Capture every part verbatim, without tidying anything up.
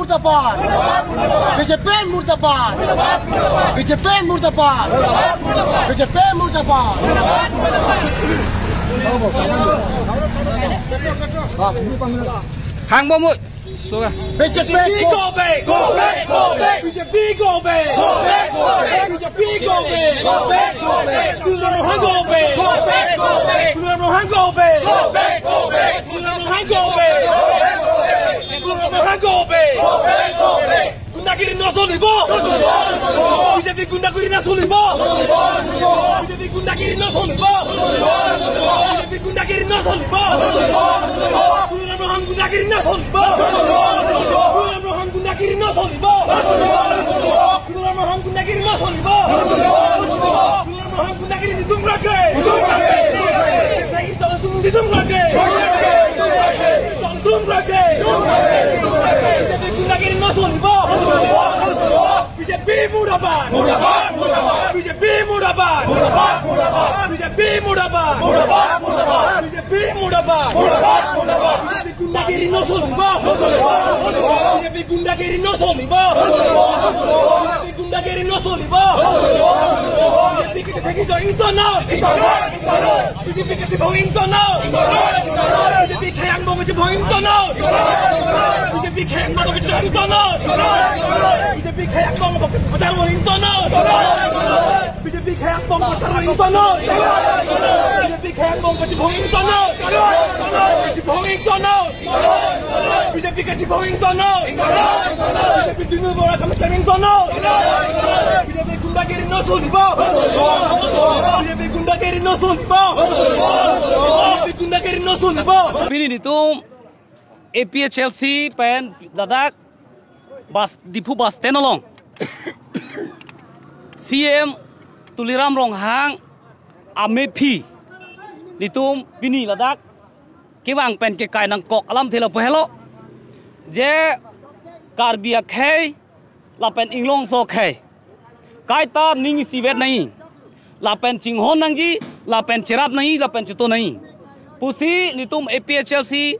Murdabad! B J P murdabad! B J P murdabad! B J P murdabad! Hang bom, oi. Suka. B J P go back! Go back! Go back! B J P go back! Go back! Go back! B J P go back! Go back! Go back! Tuliram Ronghang go back! Go back! Go back! Tuliram Ronghang go back! Go back! Go back! Tuliram Ronghang go back! Go back! Go back! Tuliram Ronghang go back! Go back! Go back! Gundagiri no solibo! B J P gundagiri no solibo! B J P gundagiri no solibo! B J P gundagiri no solibo! Tuliram Ronghang gundagiri no solibo! Tuliram Ronghang gundagiri no solibo! Tuliram Ronghang gundagiri no solibo! Tuliram Ronghang gundagiri nelitum rage! Nelitum rage! Nelitum rage! Nelitum rage! B J P gundagiri no solibo! B J P murdabad! Murdabad! Murdabad! B J P murdabad! Murdabad! Murdabad! B J P murdabad! Murdabad! Murdabad! B J P murdabad! Murdabad! Murdabad! B J P gundagiri no solibo! No solibo! B J P gundagiri no solibo! No solibo! B J P gundagiri no solibo! No solibo! B J P ke thek-ik chot ingtonnon! Ingtonnon! Ingtonnon! B J P kachebong ingtonnon! Ingtonnon! Ingtonnon! B J P khei angbong kachebong ingtonnon! Ingtonnon! B J P khei angbong kachebong ingtonnon! Ingtonnon! B J P khei angbong kachebong ingtonnon! Ingtonnon! B J P khei angbong kachebong ingtonnon! Ingtonnon! B J P khei angbong kachebong ingtonnon! Ingtonnon! Kachebong ingtonnon! B J P kachebong ingtonnon! B J P dunu bora kami kami ingtonnon! B J P gundagiri no solibo! B J P gundagiri no solibo! B J P gundagiri no solibo! Pini nelitum A P H L C pen ladak bus, Diphu bus stand along C M Tuliram Ronghang amephi nelitum pini ladak kevang pen kekai nangkok alamthe lapu helo, je Karbi akhei lapen Inglongso akhei kaita ning isivet nangji, lapen chinghon nangji, lapen cherap nangji, lapen cheto nangji pusi nelitum A P H L C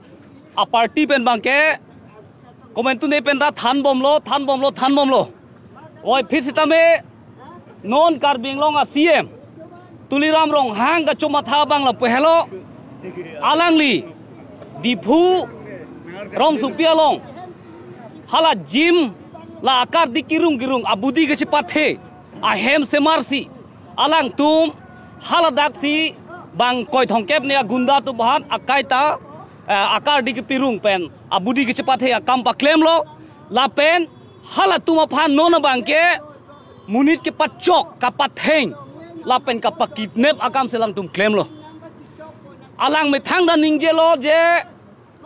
a party pen abangke komantu ne pen ta thanbomlo, thanbomlo, thanbomlo. Oi, phir sitame non Karbi Anglong a C M Tuliram Ronghang kachomatha abang lapu helo, alangli Diphu rongsopi along hala gym la akardi kirung kirung abudi kachepathe ahem semarsi alangtum haladaksi bang koi thomkep ne agunda atum aphan akaita, eh, akardi kepirung pen abudi kachepathe akam paklemlo. Lapen halatum aphan non abangke monit kepachok, kapatheng lapen kapakidnap akam si alangtum klemlo. Alang methang ta ningjelo je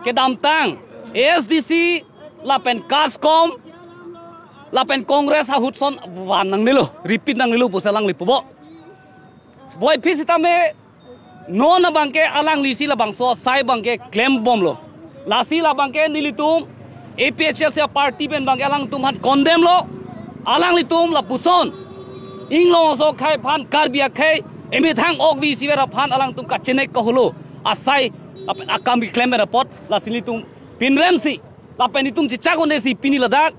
kedamtang A S D C lapen KASCOM lapen Congress ahut ason van nangnelo, repeat nangnelo pusi alangli pupo. Oi, phir sitame non abangke alanglisi labangso asai abangke klembomlo. Lasi labangke nelitum A P H L C a party pen abangke alangtum aphan condemn lo. Alanglitum lapuson Inglongso akhei aphan, Karbi akhei emethang okvi isivet aphan alangtum kachenek kaholo asai lapen akam keklem pen apot lasi nelitum pinremsi lapen nelitum chechak un-esi pini ladak,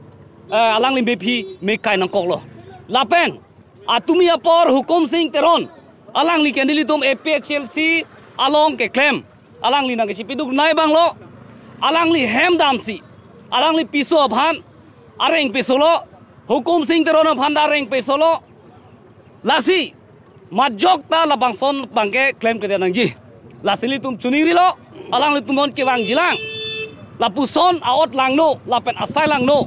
eh, alangli mephi me kai nangkoklo. Lapen atumi apor Hukum Sing Teron, alangli ke nelitum A P H L C along keklem, alangli nangkachipiduk nai abanglo. Alangli hem damsi alangli piso aphan areng pesolo, Hukum Sing Teron aphan ta areng pesolo. Lasi majok ta labangson abangke klemkledet nangji. Lasi nelitum choningrilo, alanglitum non kevangjilang lapuson a-ot langno lapen asai langno.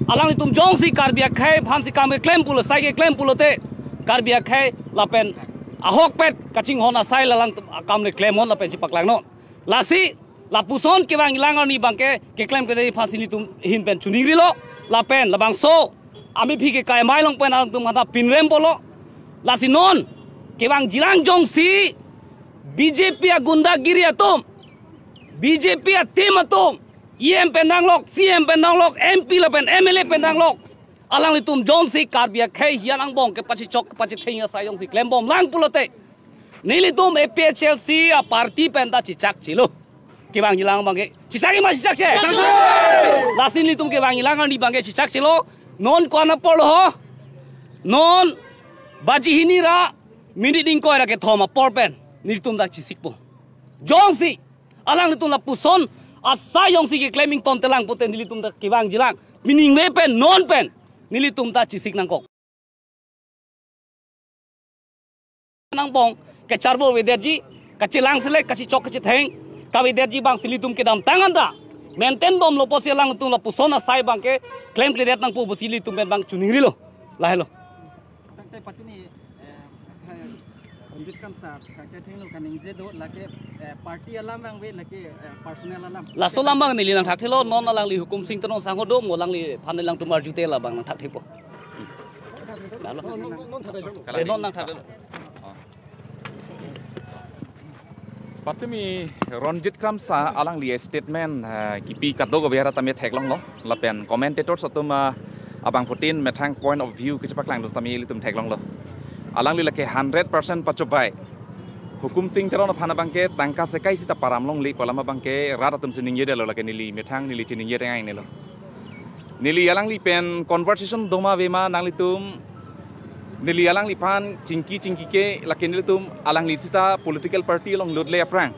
Alanglitum jongsi Karbi akhei aphansi kam keklem pulo, sai keklem pulote Karbi akhei lapen ahokpet kachinghon asai la alangtum akam le klemnon lapen chepaklangnon. Lasi lapuson kevangjilang arni abangke keklemkledet aphansi nelitum ahin pen choningrilo. Lapen labangso amephi kekai amei along pen alangtum aphan ta pinrem pulo. Lasi non kevangjilang jongsi B J P agundagiri atum, B J P a-team atum, E M pen danglok, C M pen danglok, M P lapen M L A pen danglok, alanglitum jongsi Karbi akhei hian angbong kepachechok kepachetheng asai jongsi klembomlang pulote nelitum A P H L C a party pen ta chechakchelo. Kevangjilang abangke chechak ma chechakche? Lasi nelitum kevangjilang arni abangke chechakchelo. Non ko-an apor lo ho? Non baji hini ra minit ingkoi ra kethom apor pen nelitum dak chesikpo. Jongsi alanglitum lapuson asai jongsi keklem ingtontelang pute nelitum dak kevangjilang. Piningve pen non pen nelitum ta chesik nangkok. Nangbong kacharvo avedetji, kachelang selek, kachechok kachetheng kavedetji abang si nelitum kedamtang anta maintain bomlo pusi alangtum lapuson asai abangke klemkledet nangpo pusi nelitum pen abang chiningrilo. Lahelo. Tangte patini, eh, eh, Ronjit Kramsa, tangte thengno kaningje do lake, eh, party alam abang ave lake, eh, personal alam. Laso alam abang neli nangthakthe lo, non alangli Hukum Sing Teron sangho do, mo alangliphan nangtum arjute labang nangthakthepo. Lahelo. Eh, non nangthakthe lo. Patumi Ronjit Kramsa alangli statement, eh, kipi kadokave ra tame theklonglo. Lapen commentators atum, eh, abangphutin methang point of view kechepaklangdun tame ilitum theklonglo. Alangli lake hundred percent pachobei. Hukum Sing Teron aphan abangke tangka sekai sita param longle pu alam abangke rat atum si ningjedetlo, lake neli methang neli chiningje teng ainelo. Neli alangli pen conversation doma avema nanglitum, neli alangliphan chingki chingkike, lake nelitum alangli sita political party along lotle aphrang.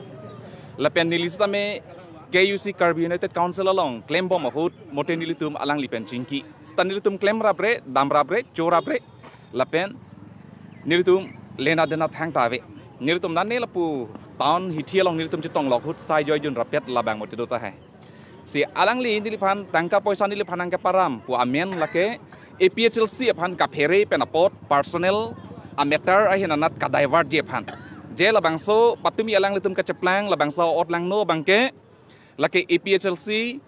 Lapen neli sitame K U C Karbi United Council along klembom ahut mote nelitum alangli pen chingki. Sita nelitum klemrapre, damrapre, chorapre. Lapen nelitum lena dena thangta ave. Nelitum nane lapu town hithi along nelitum chetong lok ahut sai joijun rapet labang mote do tahai. Si alangli neliphan tangka poisa neliphan nangkeparam pu amen lake A P H L C aphan kaphere pen apot personal amatter ahin anat kadivertji aphan. Je labangso patumi alanglitum kacheplang labangso ot langno abangke lake A P H L C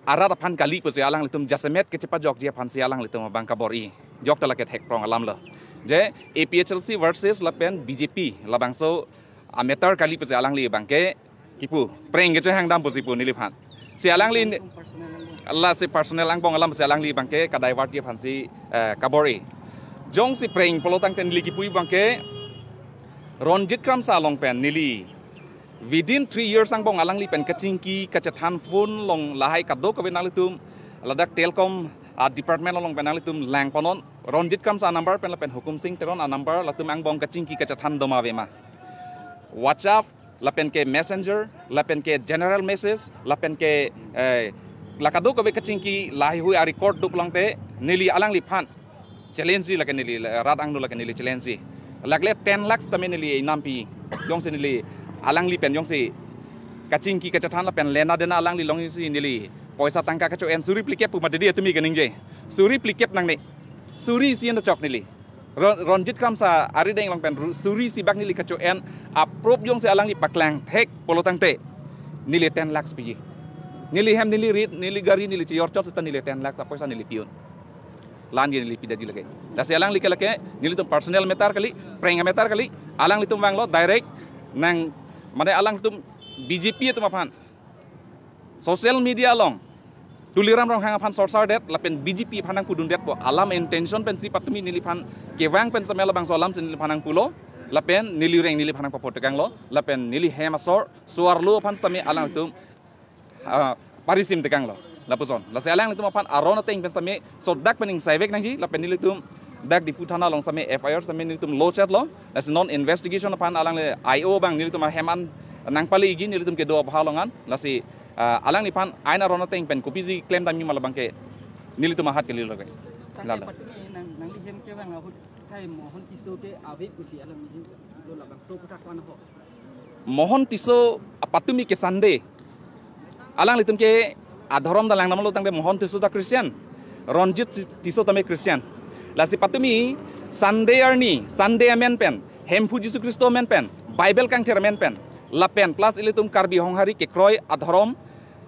arat aphan kali pusi alanglitum jasemet kechepajokji aphan si alanglitum abang kabor-i. Jokta lake thekprong alamlo. Je A P H L C versus lapen B J P labangso amatter kali pusi alangli abangke kipu. Preng kechehangdam pusi pu neliphan. Si alangli ni-, lasi personal angbong alam si alangli abangke kadivertji aphan si, eh, kabor-i. Jongsi preng pulo tangte neli kipu abangke Ronjit Kramsa along pen neli within three years angbong alangli pen kachingki kachethan phone along lahai kadokave nanglitum ladak telecom, ah, department along pen nanglitum langponnon. Ronjit Kramsa anumber pen lapen Hukum Sing Teron anumber latum angbong kachingki kachethan doma avema. WhatsApp, lapen ke Messenger, lapen ke general message, lapen ke, eh, la kadokave kachingki lahai hui arecord duk longte neli alangliphan challenge-ji lake neli, rat angno lake neli challenge-ji. Lakle ten lakhs tame neli nampi. Jongsi neli alangli pen jongsi kachingki kachethan lapen lena dena alangli alongsi neli poisa tangka kacho-en suri phlikep pu mati dei atumi kaningje. Suri phlikep nangne. Suri isi enda chok neli. Ron-, Ronjit Kramsa arideng along pen ru-, suri isi bak neli kacho-en approve jongsi alangli paklang thek pulo tangte neli ten lakhs piji. Neli hem, neli rit, neli gari, neli chejor chot seta neli ten lakhs apoisa neli pi-un. La-an ke neli pidetji lake. Lasi alangli ke lake nelitum personal matter kali, preng matter kali, alanglitum vanglo direct nang, mane alangtum B J P atum aphan social media along Tuliram Ronghang aphan sorsardet lapen B J P aphan nangpudundetpo alam intention pensi patumi neliphan kevang pen setame labangso alam si neliphan nangpulo lapen neli reng neliphan nangpapotekanglo lapen neli hem asor so-arlo aphan setame alangtum, ah, parisim tekanglo. Lapuson. Lasi alanglitum aphan aron ateng pen setame sodak pen ingsaivek nangji lapen nelitum dak Diphu thana along setame F I R setame nelitum lodge-etlo. Lasi non investigation aphan alangli I O abang nelitum ahem an nangpale-ikji nelitum kedo abha along an. Lasi, ah, alangliphan ain aron ateng pen kopisi klemdamji ma labangke nelitum ahat kali lake. Tangte lalo. Patumi nang, nangli hem kevang ahut hai Mohon Tisso ke ave pusi alangli hinglo, labangso aputhak ko-an ho? Mohon Tisso apatumi ke Sunday. Alanglitum ke adhorom ta langdamlo tangte Mohon Tisso ta Christian. Ronjit Si-, Tisso tame Christian. Lasi patumi Sunday arni, Sunday amen pen, Hemphu Jisu Khristo amen pen, Bible kangthir amen pen, lapen plus ilitum Karbi Honghari kekroi adhorom,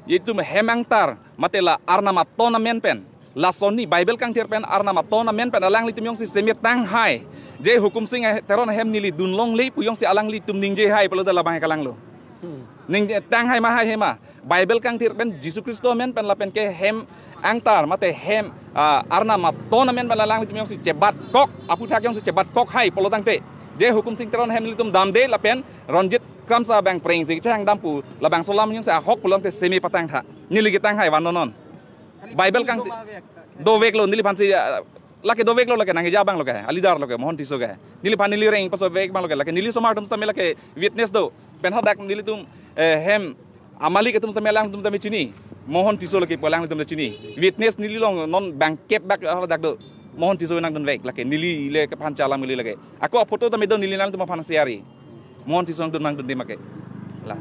itum hem angtar, mate la Arnam aton amen pen, lason ni Bible kangthir pen Arnam aton amen pen alanglitum jongsi semet tanghai. Je Hukum Sing Teron ahem neli dun longle pu jongsi alanglitum ningjehai pulote labang kalanglo. Hmm. Ning tanghai ma hai hema. Bible kangthir pen Jisu Khristo amen pen lapen ke hem angtar mate hem, ah, Arnam aton amen pen alanglitum jongsi chebatkok, aputhak jongsi chebatkokhai pulo tangte. Je Hukum Sing Teron ahem nelitum damde lapen Ronjit Kam sa bang preng si chang dam pu labangso alam jongsi ahok pulote semi patang tha. Neli ketang hai van non non. Bible kang dovek lo neliphan si, ah, lake dovek lo, lake nangkeja abang lo ke, a leader lo ke, Mohon Tisso ke. Neliphan neli reng paso vek abang lo ke, lake neli osomar atum sitame lake witness do. Pen hadak nelitum, eh, hem amalik atum sitame alangtum tame chini. Mohon Tisso lake pu alangtum ta chini. Witness neli along non bang kep bak hadak do. Mohon Tisso nangdun vek, lake neli le kephan chalam neli lake. Ako photo tame do, neli nangtum aphan share ri. Mohon Tisso nangdun nangdun di make. La.